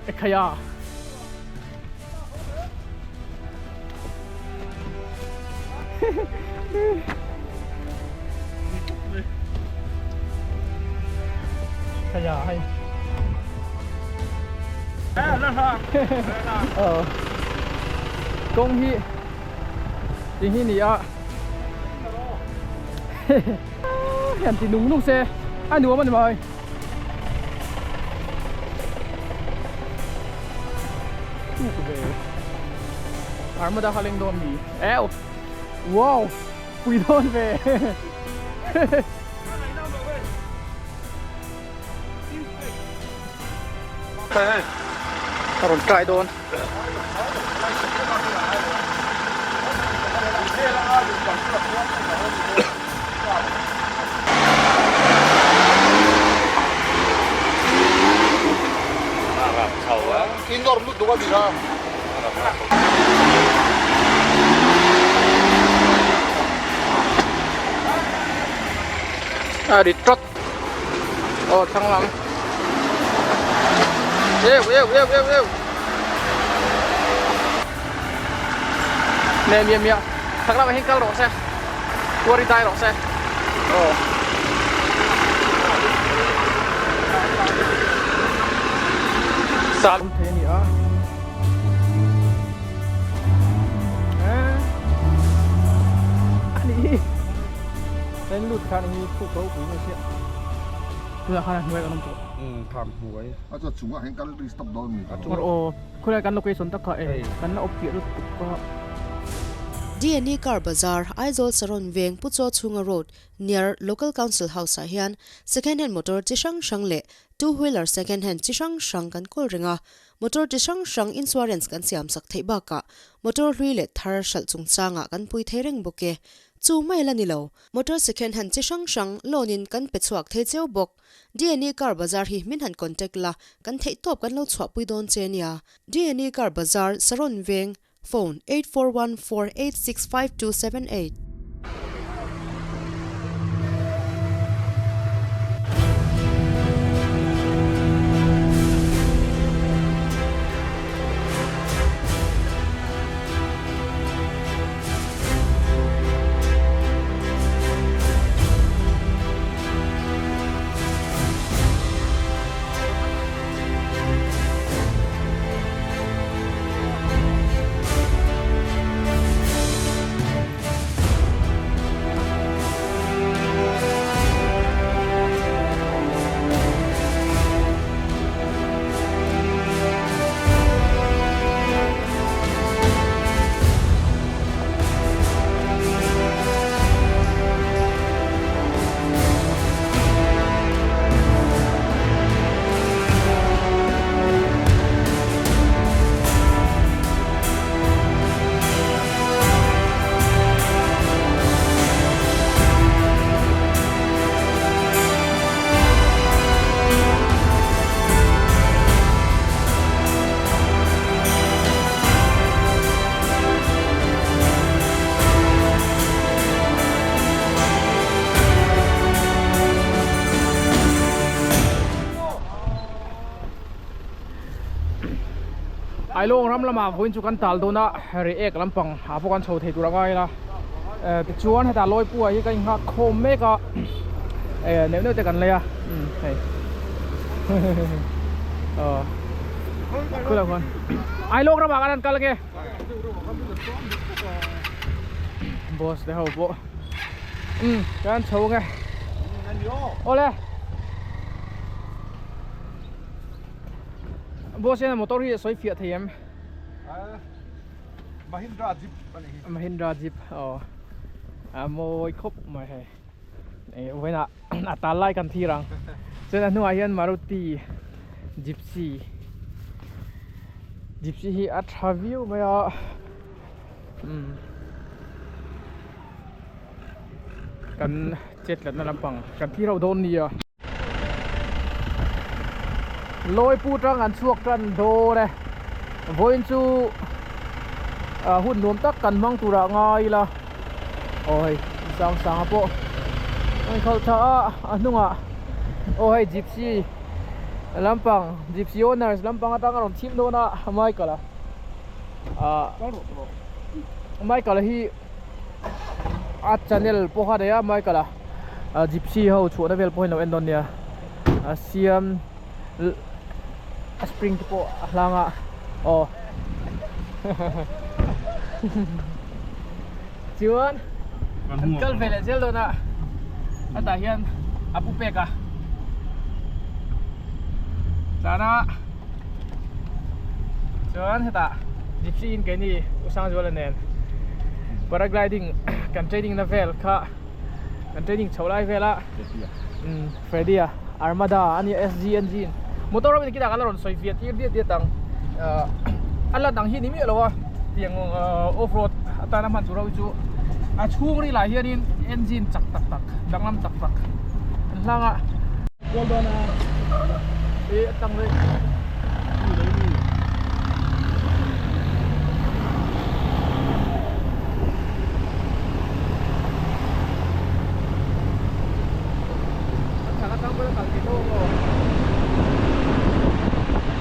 Ekhaya. Khaya hei. Kawng hi ti hi ni a hian ti nung nung se a nuam a ni mai. Tuk ve Armada kha leng dawn mi eu wow pui dawn ve a rawn try dawn. A ri tawt aw thlang lam eu eu eu eu eu nè mia mia thak lamah hian kal rawh se kuari dai rawh se aw sal thei a ni a ani hi en lut khan hi khu ko pui mai sia tunah khan a hnuai kan awm tawh tham hnuai a chuan chungah hian kal stop dawn mi aw Khawlai kan location tak kha e kan la awp piah lutuk a. DNA Car Bazar, Aizawl Saron Veng Pu Chaw Chhunga Road near Local Council House ah hian second hand motor chi hrang hrang leh two wheeler second hand chi hrang hrang kan kawl reng a. Motor chi hrang hrang insurance kan siam sak theih bakah motor hlui leh thar hralh chungchangah kan pui thei reng bawk e. Chu mai la ni lo, motor second hand chi hrang hrang loan in kan pe chhuak thei cheu bawk. DNA Car Bazar hi min han contact la, kan theihtawp kan lo chhuahpui dawn che nia. DNA Car Bazar, Saron Veng, Phone, 8414865278. Ailawng ram lamah vawiin chu kan tal dawn a reiek lampang ah pawh kan chho thei tur a ngai ila tichuan hetah Lawipua hi ka inghak khawm mek a neuh neuh te kan lei a hei aw khulai khuan Ailawng ramah kan han kal ange. Boss te ho pawh umm kan chho ange awle boss hian motor hi a sawi fiah thei em Mahindra jeep ani hi Mahindra jeep aw a mawi khawp mai hei eh vawiinah a tal lai kan thlir ang chuan a hnungah hian Maruti Gypsy Gypsy hi a tha viau mai a umm kan chet tlatna lampang kan thlir ho dawn nia. Lawipu tang an chhuak tan dawn e vawiin chu hun nuam tak kan hmang turah ngai ila aw hei sang sanga pawh a inkhalh tha a a hnungah aw hei gypsy. Lampang gypsy owners lampang atang a rawn thim dawn a Michael a ah Michael a hi a channel pawh kha a nei a Michael a ah gypsy ho chhuahna vel pawh hi an lo en dawn nia a siam a spring te pawh a hlang a aw chuan an kal ve leh zel dawn a a tah hian a pu pek a tlan a chuan hetah gypsy in keini u Sangzuala nen paragliding kan training na vel kha kan training chho lai vel a umm Freddy a Armada a nia SGNG in motor ho in kinah kan la rawn sawi fiah tir diat diat ang ahh a lan ang hi ni miah lo a tiang off road atana hman tur ho hi chu a chhung ril ah hianin engine chak tak tak danglam tak tak an hlang a. Kual dawn a e a tang rei.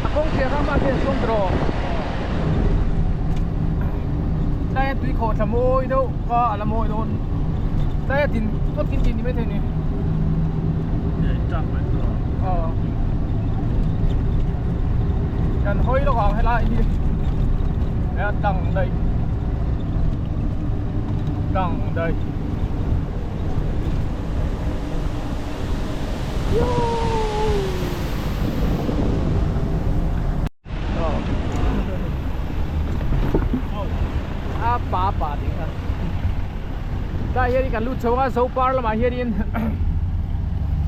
A kawng thliah kha mah hian suam tawh tlai a tui khawh thla mawi deuh kha a la mawi dawn tlai a din phawt kin tih ni maithei ni aw kan hawi lawk ang helai hi a tlang daih tlang daih. A pa pa tih kha tlai hian kan lut chho a zopar lamah hianin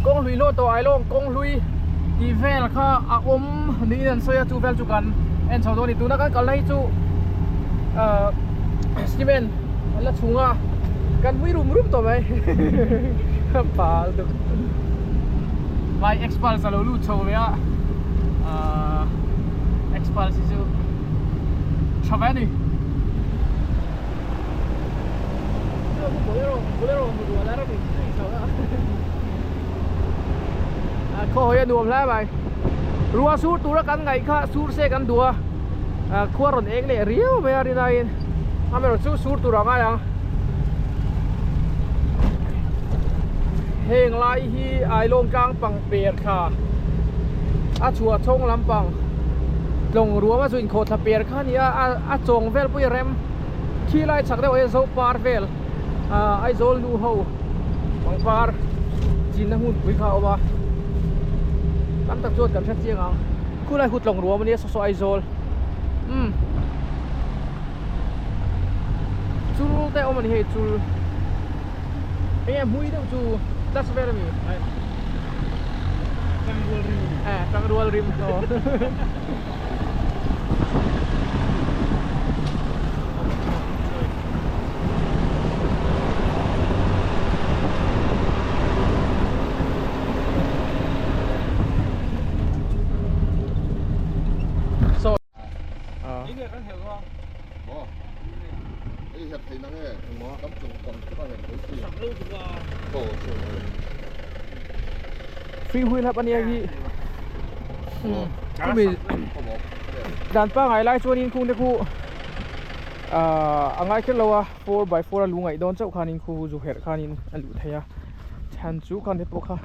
kawng hlui hlawh tawh ailawng kawng hlui tih vel kha a awm niin an sawi a chu vel chu kan en chho dawn a ni tuna kan kalna hi chu ahh cement a la chhung a kan hui rum rum tawh mai pal deuh vai expulse a lo lut chho ve a ahh expulse hi chu tha ve a ni khaw hawi a nuam hle mai ruah sur tura kan ngaih kha sur se kan duh a khua rawn eng leh riau mai a rinaiin amaherawh chu sur tur a ngai ang heng lai hi Ailawng tlang pang per thla a chhuah chhawng lampang tlawng ruam a chu inkhawh thla per kha a ni a a chawng vel pawh hi a rem khi lai chhak deuh ah hian Zopar vel ahh Aizawl nu ho pangpar chinna hmunpui kha a awm a tam tak chuan kan hre chiang ang. Khulai hu tlawng ruam ania saw saw Aizawl umm chul te a awm ani hei chul enge hmui deuh chu touch vel ami tangrual rim eh tangrual rim aw Free wheel hap ania hi khumi dan pangai lai chuanin khung te khu a ngai kher lo a 4x4 a lu ngaih dawn chauh khanin khu zu herh khanin a luh theih a chhan chu khan te pawh kha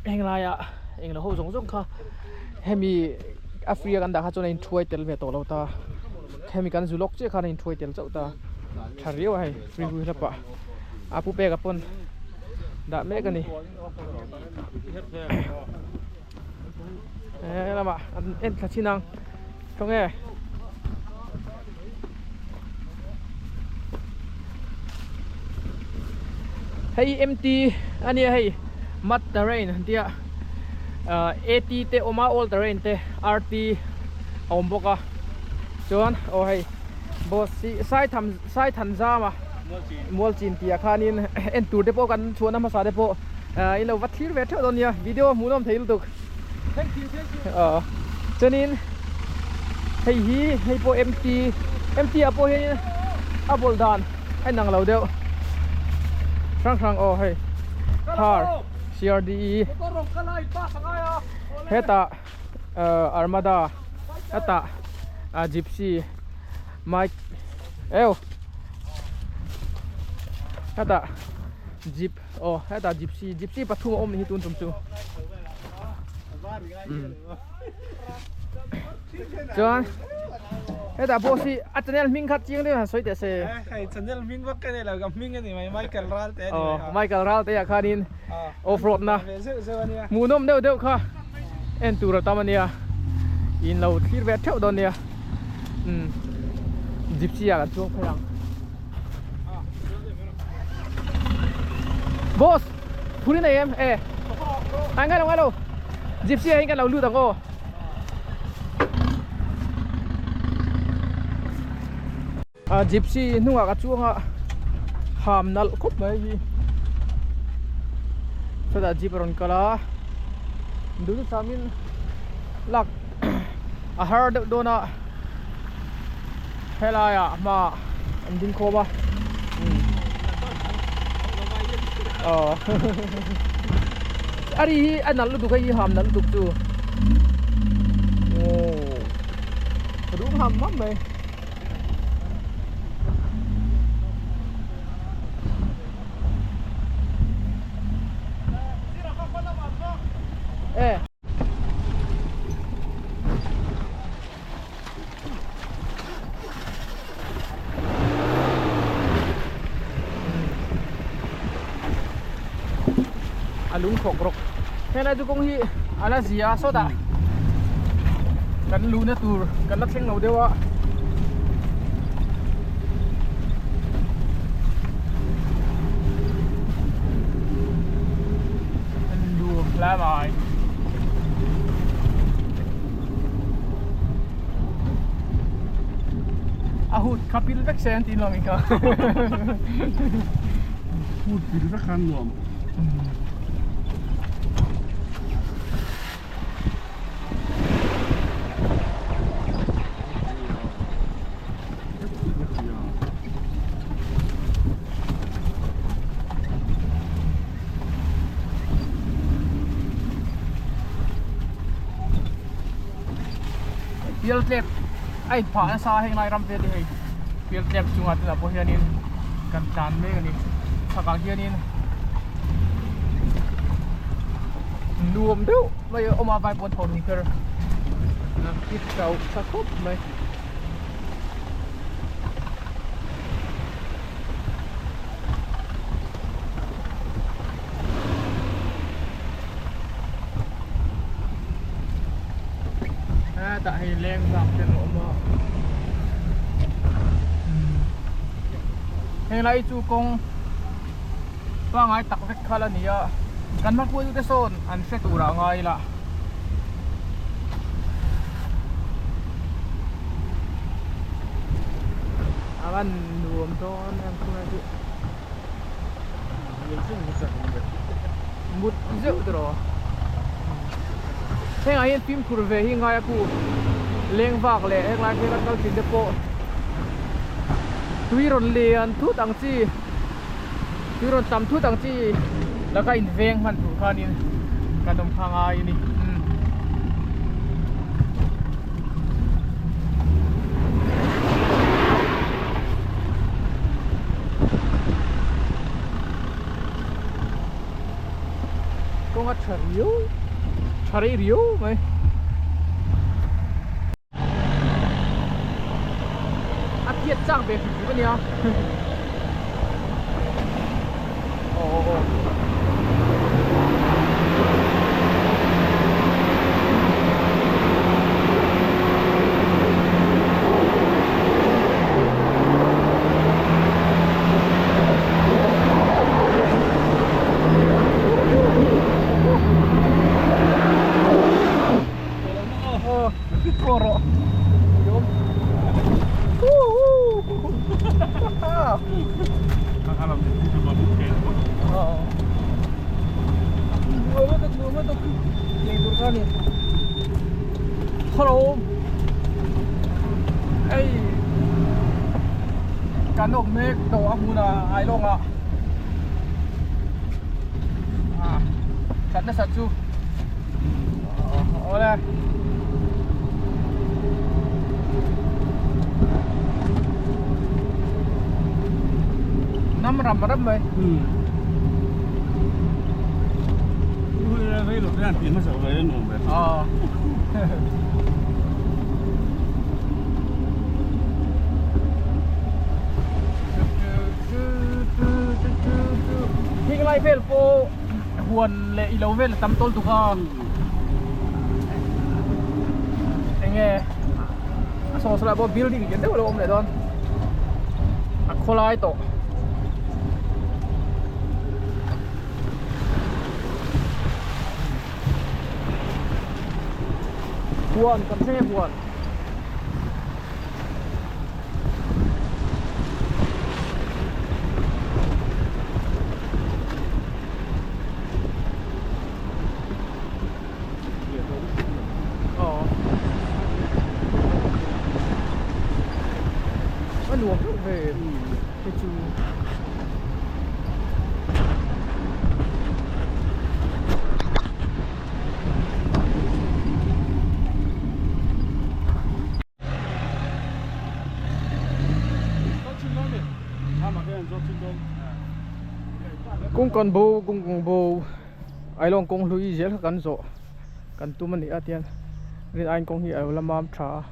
heng laia englo ho zawng zawng kha hemi a free a kan dah kha chuan a inthuai tel ve tawh lo ta hemi kan zu lawk chiah khan a inthuai tel chauh ta tha riau a hei free hui hlap ah a pu peka pawn dah mek a ni he lamah an en thla chin ang khawnge. Hei MT a nia hei mud terrain an tia ah AT te awm a all terrain te RT a awm bawk a chuan aw hei boss hi saitham saithan zam a mualchin tih ah khanin en tur te pawh kan chhuahna hmasa te pawh ah in lo va thlir ve theuh dawn nia video hmuhnawm thei lutuk aw chuanin hei hi hei pawh MT MT ah pawh hianin a bawlh dan a inang lo deuh hrang hrang aw hei thar CRDE hetah. Armada hetah Gypsy Mike eu hetah Jeep aw hetah Gypsy Gypsy pathum a awm ni hi tun tum chu chuan hetah pawh hi a channel hming kha chiang deuh han sawi teh se hei channel hming vak ka nei lo ka hming a ni mai Michael Ralte a ni mai aw Michael Ralte ah khanin off road na hmuhnawm deuh deuh kha en tur a tam a nia in lo thlir ve theuh dawn nia umm gypsy ah kan chuang phei ang boss phur i nei em e ai ngai lo ngai lo gypsy ah hian kan lo lut ang aw A gypsy hnungah ka chuang a ham nalh khawp mai hi chutah jeep a rawn kal a duh samin lak a har deuh dawn a helai ah hma an ding khawm a aw a ri hi a nalh lutuk hei hi ham nalh lutuk chu aw ka duh ham ham mai. E. A lung khawk rawk. Helai chu kawng hi a la zia sawtah kan luhna tur kan la thleng lo deuh a. Nuam hle mai. A hut kha pil vek se an ti lo mi kha. Hut pil vek khan nuam. Pial tlep a inphah nasa a heng lai ram vel hi hei pial tlep chungah tunah pawh hianin kan tlan mek a ni chhakah hianin nuam deuh mai a awm a vai pawn thawm ni kher a chauh tha khawp mai. Hetah hei leng zak te an awm a helai chu kawng pangai tak vek kha la ni a kan hmapuitu te sawn an hre tur ah ngai ila. A van nuam dawn em khulai chu mut zeuh tawh hengah hian fimkhur ve hi ngai a ku leng vak leh henglai vela kal thin te pawh tui rawn lian thut ang chi tui rawn tam thut ang chi laka inveng hman tur khanin kan awm kha ngai a ni. Kawng a tha riau tha rei riau mai. A tiat chak ve hrim hrim a nia. Aw aw aw. Hello Ei Kan awm mek tawh a hmun ah Ailawng ah Ah That nasa chu Awle. Nam ram ram mai. Hing lai vel pawh huan leh ilo vel a tam tawl tuk a enge a saw saw lai pawh building lian deuh a lo awm leh dawn a khawlai tawh. Huan kan thleng e huan. A nuam deuh ve hei chu. Kawng kan bo kawng kawng bo Ailawng kawng hlui zel kha kan zawh kan tum a ni a tihian rin aiin kawng hi a lo la mam tha a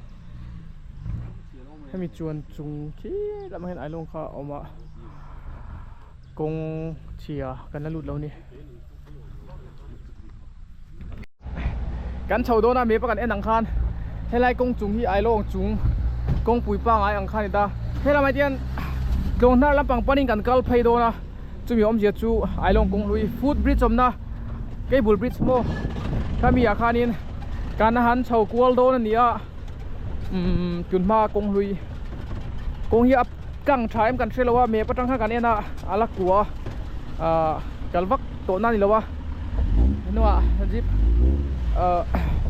hemi chuan chung khi lamah hian Ailawng kha a awm a kawng chhia kan la lut lo a ni. Kan chho dawn a map a kan en ang khan helai kawng chung hi Ailawng chung kawngpui pangai ang kha a ni ta helamah hian tlawng hnar lampang panin kan kal phei dawn a chumi awmzia chu Ailawng kawng hlui foot bridge awmna cable bridge maw khami ah khanin kan han chho kual dawn a ni a umm tunhma kawng hlui kawng hi a tlang tha em kan hre lo a map atang khan kan en a a la kua ahh kal vak tawh na a ni lo a hnuah jeep ahh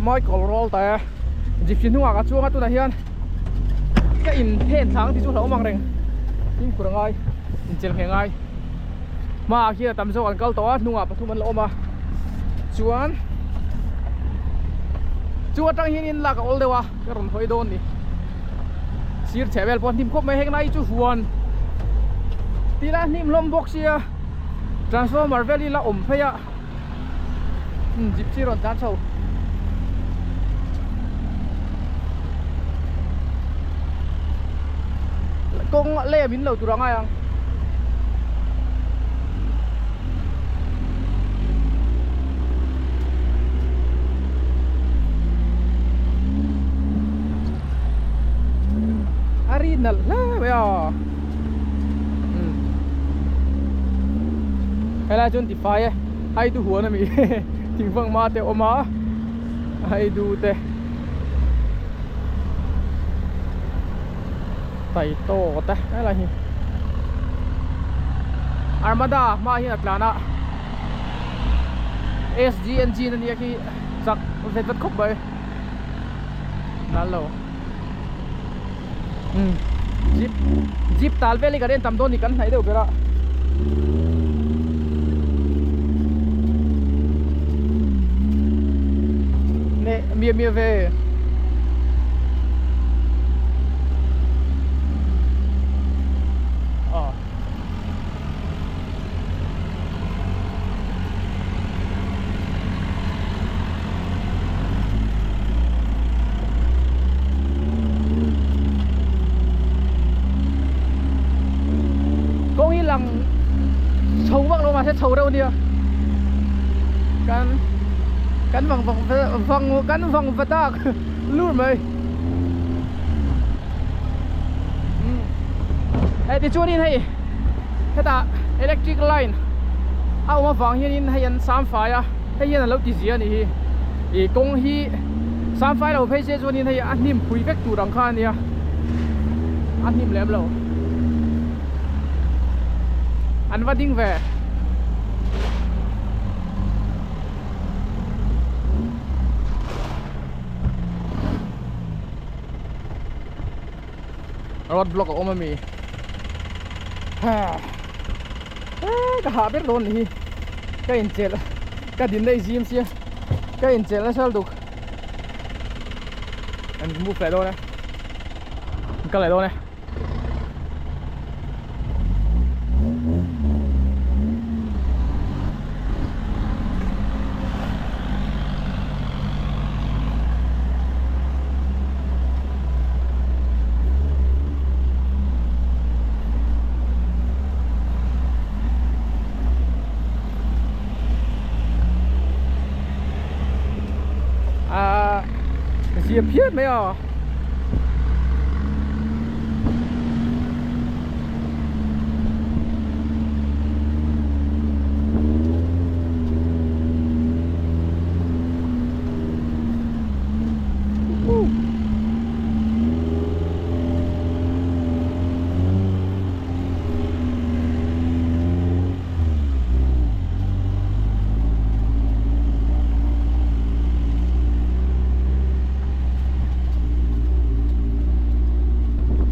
Michael roll ta e jeep hnungah ka chuang a tunah hian ka in phen thla ang tih chu hlauhawm ang reng fimkhur a ngai inchel ngheh ngai hmaah khian a tam zawk an kal tawh a hnungah pathum an la awm a chuan chu atang hian in lak a awl deuh a ka rawn hawi dawn ni sir chheh vel pawh a hnim khawp mai heng lai chu huan tih lai a hnim hlawm bawk sia transformer vel hi la awm phei a umm gypsy rawn tlan chho kawng lem in lo tur a ngai ang. A ri nalh hle mai a umm helai chuan ti fai e haidu huan ami thingfang hma te a awm a haidu te taito te helai hi armada hmaah hian a tlan a sg engine ania khi chak vet vet khawp mai nal lo umm jeep jeep tal vel hi kan en tam dawn ni kan hnaih deuh ber a. Nè mia mia về Ờ Kawng hi lang chho vak lo mahse chho reuh ania kan kan vang vang vang kan vang va tak lur mai hei tichuanin hei hetah electric line a awm avang hianin hei an sam fai a hei hian an lo ti zia a nih hi ih kawng hi sam fai lo phei se chuanin hei a hnim phui vek tur ang kha ania a hnim lem lo. An va ding ve. Road block a awm ami. Ha. Ka hah ber dawn ni hi. Ka inchelh ka din daih zim sia. Ka inchelh nasa lutuk. An move leh dawn e. An kal leh dawn e. Thiam phian mai a.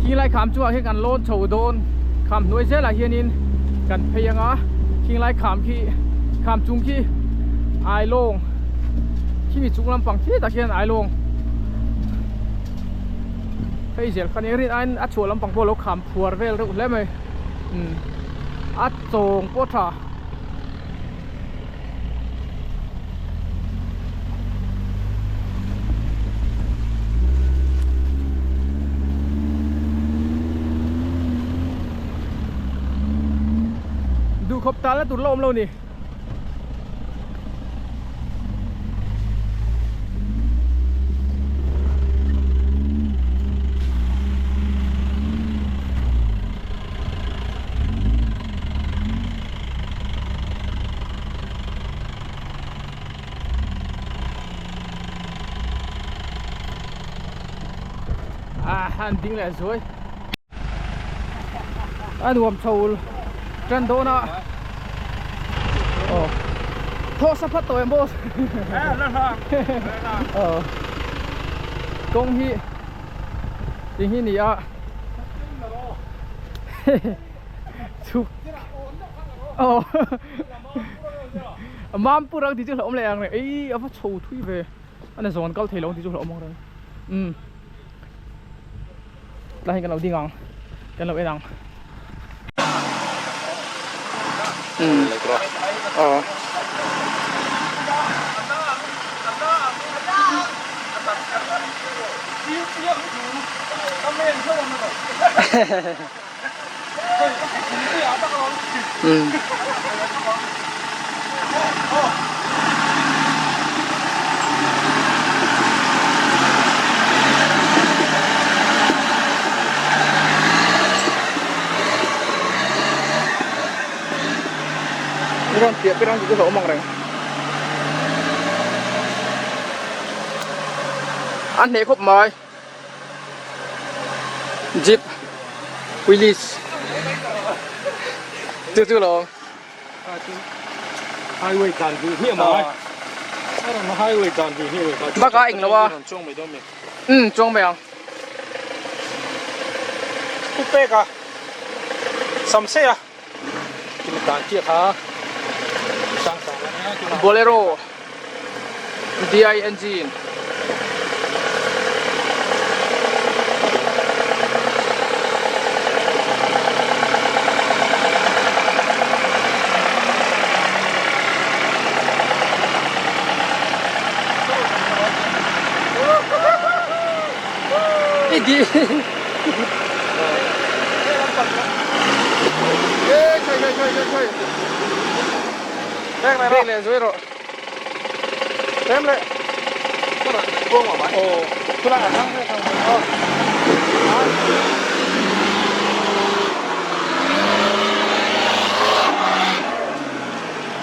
Khi lai kham chungah khian kan lawn chho dawn kham hnuai zelah hianin kan phei anga khing lai kham khi kham chung khi ai lawng khimi chung lampang khi tak hian ai lawng hei zel kha nia rin aiin a chhuah lampang pawh a lo kham phuar vel reuh hle mai umm a chawng pawh tha. Duhkhawp talna tur la awm lo ni. Ah, an ding leh zuai. A nuam chho tan dawn a. Aw. Thaw sa phat tawh em boss. Aw. Kawng hi ting hi ni a. Chhuk. Aw. Mam pur ang tih chu hlauhawm leh ang reng. Ei a va chho thui ve. A na zawn kal thei lo ang tih chu hlauhawm ang reng. Umm. Tlai hi kan lo ding ang. Kan lo en ang. Umm. Aw. Umm. Rawn piah piah ang chu hlauhawm ang reng. A hneh khawp mai. Jeep Willys chu chu lo. Highway dan duh hmiah mai. Highway dan duh hmiah mai. Bakah eng lo a. Umm chuang mai ang. Pu pek a sam sei a kimi dan chiah kha sang sang a nia tunah Bolero DI engine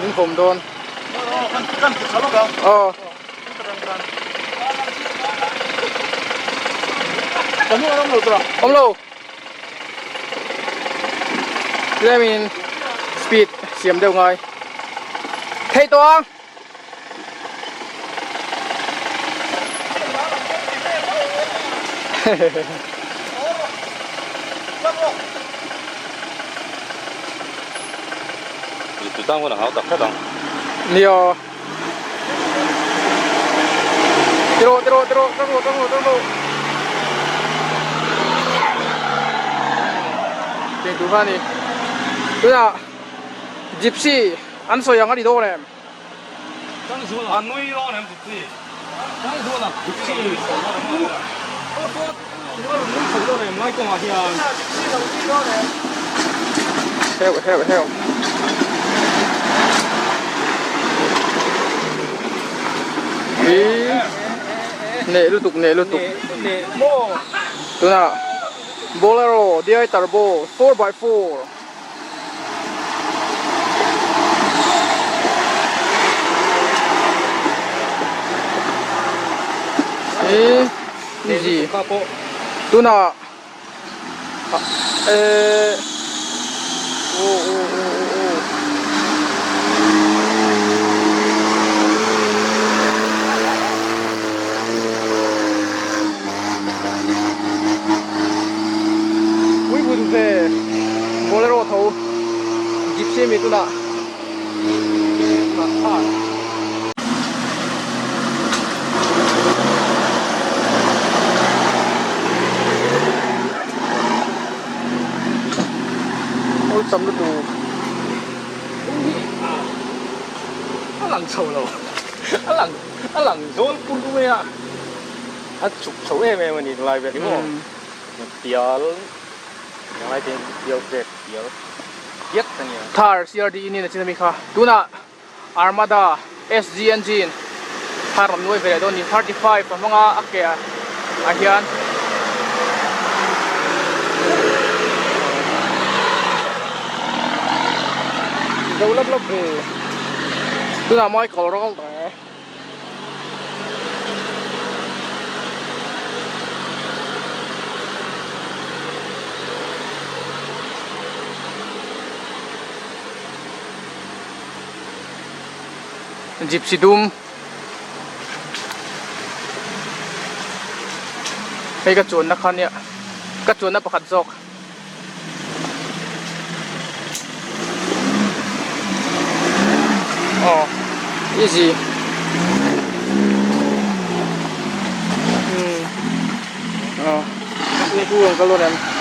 Min khawm dawn. Aw. Awm lo. Tlemin speed siam deuh ngai. Thei tawh ang. Nia. Tiro tiro tiro tang rawh tang rawh tang rawh. Tiang tur kha a ni. Tunah gypsy an sawi ang a ni dawn em? A nui dawn em gypsy? Gypsy nui chho dawn em lai kawngah hian. Heuh heuh heuh. Ih. Neh lutuk neh lutuk. Neh maw. Tunah Bolero DI Turbo 4x4. Hi easy. Tunah eh oh oh oh oh oh. Ui vui duh ve Bolero tho Gypsy mi tunah Awlsam lutuk. A lang chho lo a lang a lang zawl pur mai a a chuk chho em em a ni tunlai vel hi maw pial tunlai te hian pial vet pial piat a nia. Thar CRD in a chin ami kha tunah Armada SG engine thar rawn nuai ve leh dawn a ni 35 a hmanga a ke ah hian zo lap lap ve tunah Michael rawl ta e. Gypsy dum hei ka chuanna kha nia ka chuanna pakhat zawk aw easy umm aw ka dawn em.